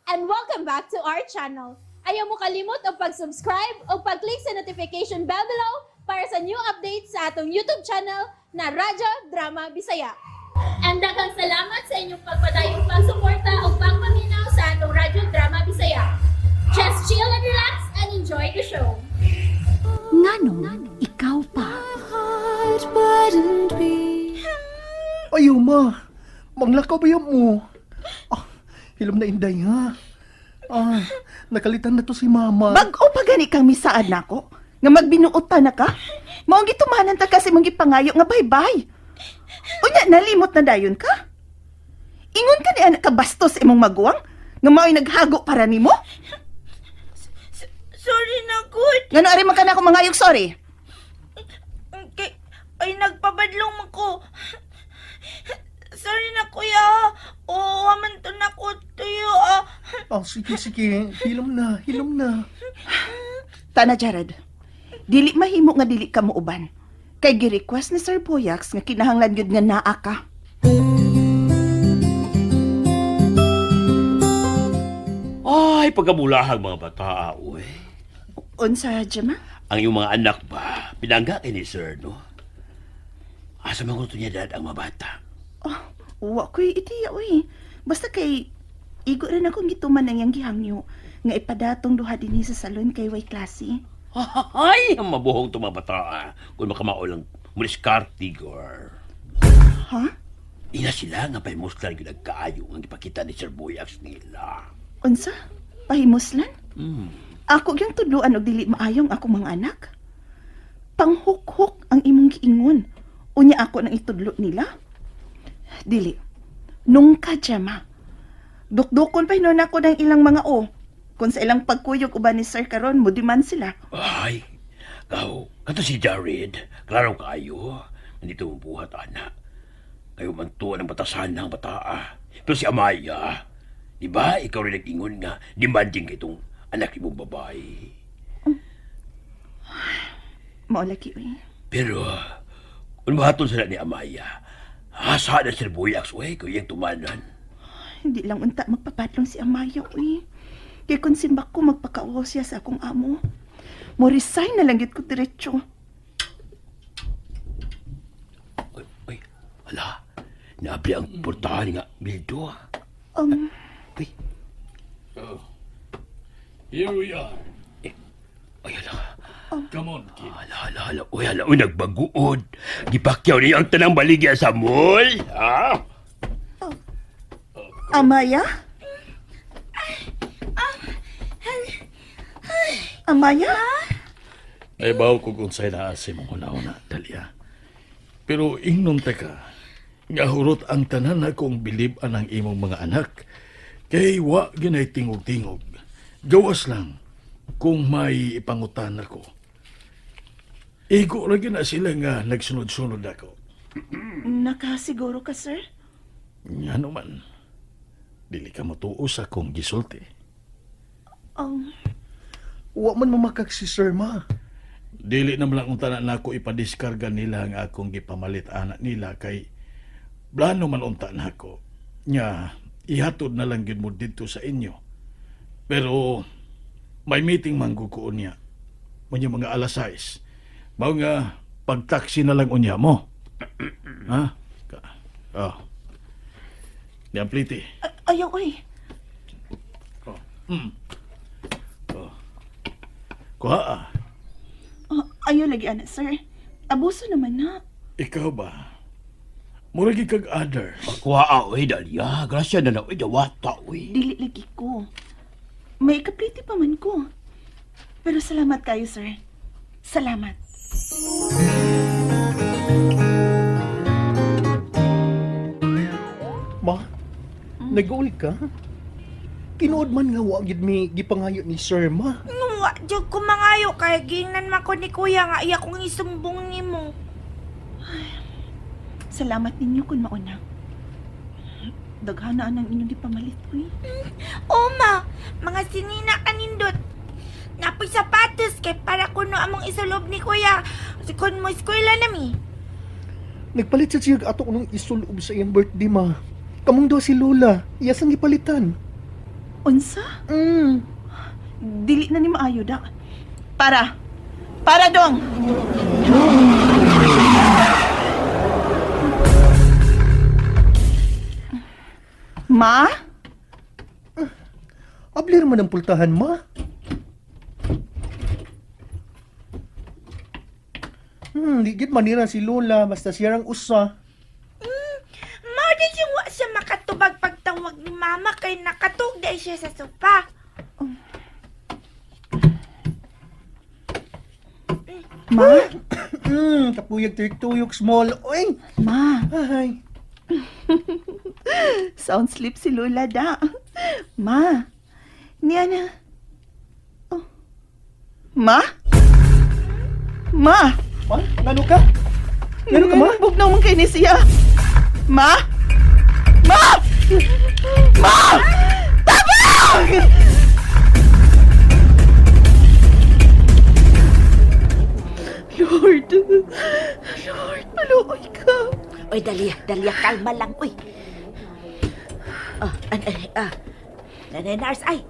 And welcome back to our channel. Ayaw mo kalimot og pag-subscribe o pag-click sa notification bell below para sa new updates sa atong YouTube channel na Radyo Drama Bisaya. And daghang salamat sa inyong pagpadayong pagsuporta o pagpaminaw sa atong Radyo Drama Bisaya. Just chill and relax and enjoy the show. Nganong ikaw pa? Ayaw, ma. Manglakaw ba yan mo? Ah, hilom na, Inday, ha? Ah, nakalitan na to si mama. Bag-o pa gani kang misaad nako nga magbinuotan na ka. Mao gitumanan ta kasi mong gipangayo nga bye-bye. Unya nalimot na dayon ka? Ingon ka ni anak ka bastos imong maguwang nga mao'y naghago para nimo? Sorry na, good. Ngano ari man ka na ako mangayog sorry? Kay, ay, nagpabadlong man ko. Sorry na, kuya. Oo, man to na ko tuyo, ah. Ah, sige, sige. Hilom na, hilom na. Tana Jared. Dili mahimo nga dili ka muuban. Kay gi-request ni Sir Boyax nga kinahanglan gyud nga naa ka. Ay, pagkabulahag mga bata, uy. Unsa, Gemma? Ang iyong mga anak ba, pinangga kay ni sir, no? Asa man ko niya dad ang mga bata? Oh, wa ko'y ideya, uy. Basta kay igo rin akong gituman ang iyang gihangyo nga ipadatong duha dinhi sa salon kay way klase. Ay, ang mabuhong itong mga bata, ah. Kung makamao lang, muliskarte, girl. Ha? Ina sila nga pahimuslan yung nagkaayo ang ipakita ni Sir Boyax nila. Unsa? Pahimuslan? Hmm. Ako gyung tudloan og dili maayong akong mga anak. Panghukhok ang imong giingon. Unya ako nang itudlo nila. Dili. Nung ka, Gemma. Dukdukon pa hinuon ako ng ilang mga o. Kung sa ilang pagkuyog uban ni Sir karon, mo man sila. Ay, kaw, kato si Jared, klaro kayo. Nandito ang buhat, anak. Kayo man tuwa ng batasan ng bataa. Pero si Amaya, di ba, ikaw rin nag-ingon nga, demanding ka itong anak mong babae. Mao lagi, uy. Pero, kung mahatol sila ni Amaya, asa na si Boyax, uy, kuyang tumanan. Hindi lang unta magpapadlong si Amaya, uy. Kay kung simbak ko, magpakauwaw siya sa akong amo. Mo resign na lang gid ko diretso. Uy, uy, ala, naabli ang portahan nga, Bildo. Uy, Here we are. ay, ala. Come on, kid. Hala, hala, hala. Uy, hala, uy, nagbaguod. Gipakyaw niya ang tanang baligya sa mall. Ha? Amaya? Amaya? Ay baw ko kung sa'y naasi mong una-una, Talia. Pero ingnon ta ka, nga hurot ang tanan akong bilib anang imong mga anak. Kay wa ginay tingog-tingog. Gawas lang kung may ipangutan ako. Igo ra gyud na sila nga nagsunod-sunod ako. Nakasiguro ka, sir? Ngano man, dili ka motuo sa akong gisulti. Wa man mamakak si sir, ma. Dili naman lang unta na nako ipadiskarga nila ang akong gipamalit anak nila kay plano man unta nako. Nya ihatod na lang gyud mo didto sa inyo. Pero may meeting man gud ko unya. Unya mga alas 6. Mao nga pagtaksi na lang unya mo. Ha? Oh. Di ang pliti. Ayaw, uy. Kuha ah. Oh, ayaw lagi, anak, sir. Abuso naman na. Ikaw ba? Mura gyud kag others. Kuha, ah, uy, Dalia. Grasya na lang, uy, dawata, uy. Dili lagi ko. May ikapliti pa man ko. Pero salamat kayo, sir. Salamat. Ma, nag-uul ka? Tinuod man nga wa gid mi gipangayo ni sir, ma. Wa, jud ko mangayo kay gingnan man ko ni kuya nga iya kong isumbong nimo. Salamat ninyo kung mauna. Daghanaan ang inyong gipamalit, uy. Oma, mga sinina kanindot. Napoy sapatos kay para kuno among isulob ni kuya. Kun mo eskwela nami. Nagpalit sa siya ato nung isulob sa iyang birthday, ma. Kamong daw si Lola, iya sang gipalitan. Unsa? Dili na ni maayo da. Para. Para dong. Ma? Ablir man ang pultahan, ma. Di gid manira si Lola basta siya ang usa. Mao di yung wa siya makatubag pagtawag ni mama kay nakatugday siya sa sopa. Ma? Kapuyag tuyok-tuyok small. Oy, Ma. ay. Sound sleep si Lola da. Ma. Niya na. Oh. Ma? Ma? Ma, ngano ka? Ngano ka, ma? Bugnaw man kay ni siya. Ma? Ma! Ma! Tabang! Lord, Lord, maluoy ka. Oy, Dalia, Dalia, kalma lang, oy. Ah, an, an, ah. Nanay nurse, ay.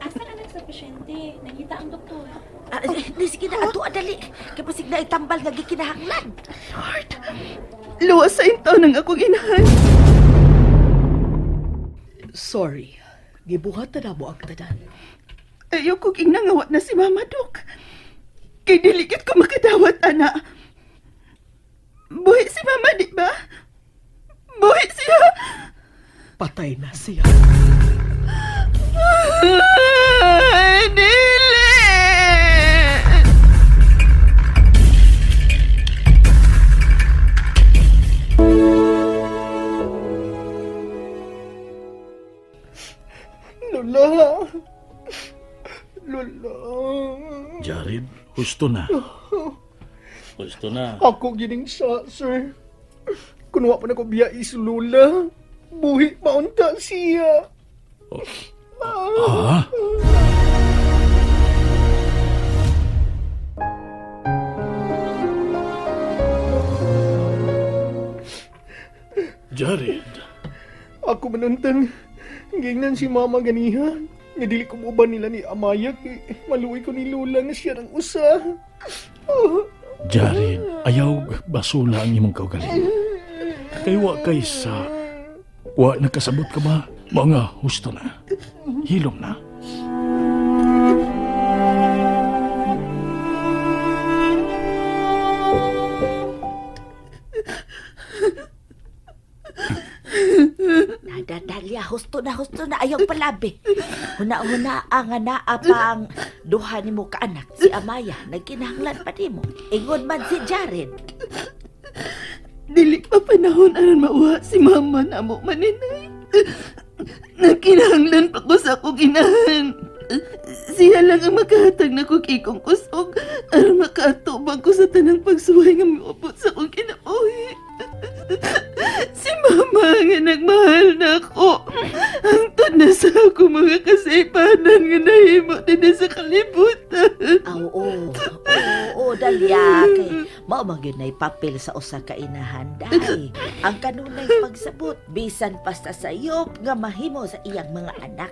Asa na sa pasyente? Nangita ang doktor. Ah, eh, di, sige na, ato, dali. Kapasig na itambal nga gikinahanglan. Lord, luwas sa intaw ng akong inahan. Sorry. Gibuhat na mo ang tanan. Ayaw kong inangawat na si Mama Dok. Kay diligit ko makadawat, ana. Buhi si Mama, di ba? Buhi siya! Patay na siya. Ay, dili! Lola. Lola. Jared, husto na. Husto na. Ako gining sa, sir. Kunwa pa na ko biya si Lola. Buhi maunta siya. Ha? Jared, Ako manuntang. Gingnan si mama ganiha. Nga dili ko uban nila ni Amaya kay maluoy ko ni Lola nga siya ang usa. Oh. Jared, ayaw basula ang imong kaugalingon. Kay wa kay sa wa nakasabot ka ba? Mga husto na. Hilom na. Nada, Dalia, husto na, husto na. Ayaw palabi. Huna-huna ang naa pang duha ni mo kaanak. Si Amaya, nagkinahanglan pa nimo. Ingon man si Jared. Dili pa panahon aron mauha si Mama na mo maninay. Nagkinahanglan pa ko sa akong inahan. Siya lang ang makahatag na kog ikong kusog aron makaatubang ko sa tanang pagsuway nga miabot sa akong kinabuhi. Si Mama nga nagmahal na ako. Hangtod na sa ako mga kasaypanan nga nahimo din na sa kalibutan. Ah, oo. Oo, Dalia. Kay, mao man gyud na'y papel sa usa ka inahan, day. Ang kanunay pagsabot, bisan pa sa sayop nga mahimo sa iyang mga anak.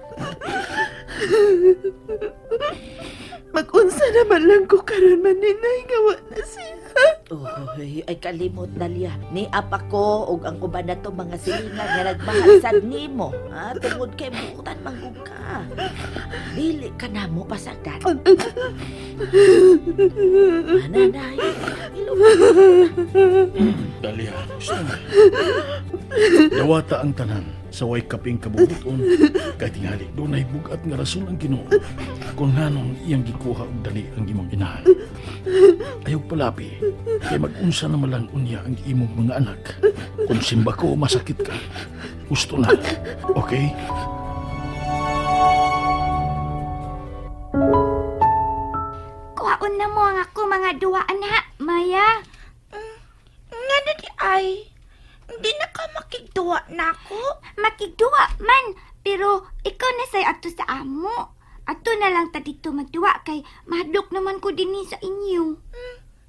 Mag-unsa naman lang ko karon maninay nga wa na siya. Oy, ay kalimot Dalia. Ni apa ko og ang uban na to mga silingan nga nagmahal sad nimo. Ha, tungod kay buutan manggug ka. Dili ka na mo pasagdan. Nanay, ilong. Dalia, husto na. Dawata ang tanan sa way kaping kabubuton kay tingali dunay bugat nga rason ang Ginoo kung nganong iyang gikuha og dali ang imong inahan. Ayaw palabi kay mag-unsa na malang unya ang imong mga anak. Kung simba ko masakit ka, husto na. Okay? Kuhaon na mo ang ako mga duwa anak, Maya. Nga na di ay. Hindi na ka makigduwa na ako. Makigduwa man, pero ikaw na say ato sa amo. Ato na lang ta dito magduwa kay mahadlok naman ko dinhi sa inyo.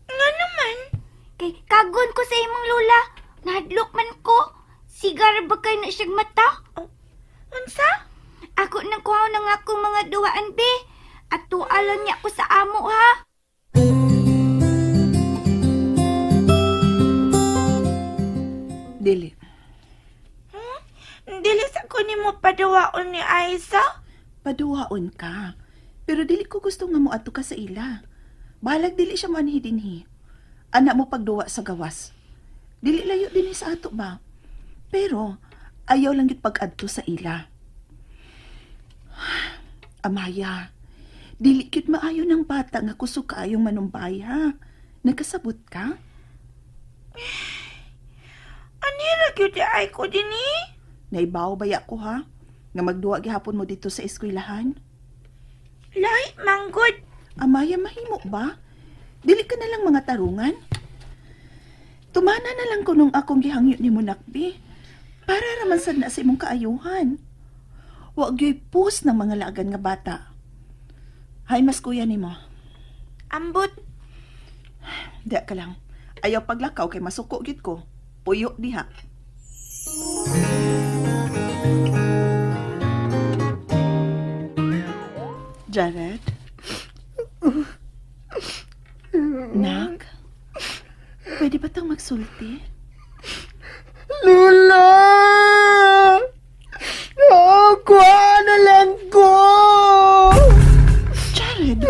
Nga naman. Kay kagon ko sa imong lola, nahadlok man ko. Sigar ba kay na siyang mata? Unsa? Ako Ako nang kuhaw ng akong mga duwaan, be. Ato alam niya ko sa amo, ha? Dili. Dili sa ko nimo paduwaon ni Aiza. Paduwaon ka. Pero dili ko gusto nga moadto ka sa ila. Balag dili siya moanhi dinhi. Anak mo pagduwa sa gawas. Dili layo dinhi sa ato ba? Pero ayaw lang gyud pag-adto sa ila. Amaya, dili gyud maayo ng bata nga kusog kaayong manumbay ha. Nagkasabot ka? Anira gyud ay ko dinhi? Naibaw baya ko ha? Nga magduwa gihapon mo dito sa eskwelahan? Lahi manggod. Amaya, mahimo ba? Dili ka na lang mga tarungan? Tumana na lang ko nung akong gihangyo ni Munakbi. Para raman sad na sa imong kaayuhan. Wa gyoy pus ng mga lagan nga bata. Hay mas kuya nimo. Ambot. Diya ka lang. Ayaw paglakaw kay masuko gyud ko. Puyo diha. Jared? Nak? Pwede ba tang magsulti? Lula! Oh, kuha na lang ko! Jared!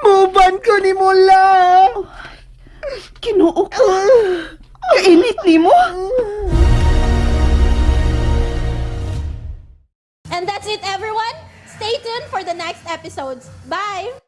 Muban ko ni Mula! Kinuo ko! Kainit ni mo! And that's it, everyone. Stay tuned for the next episodes. Bye!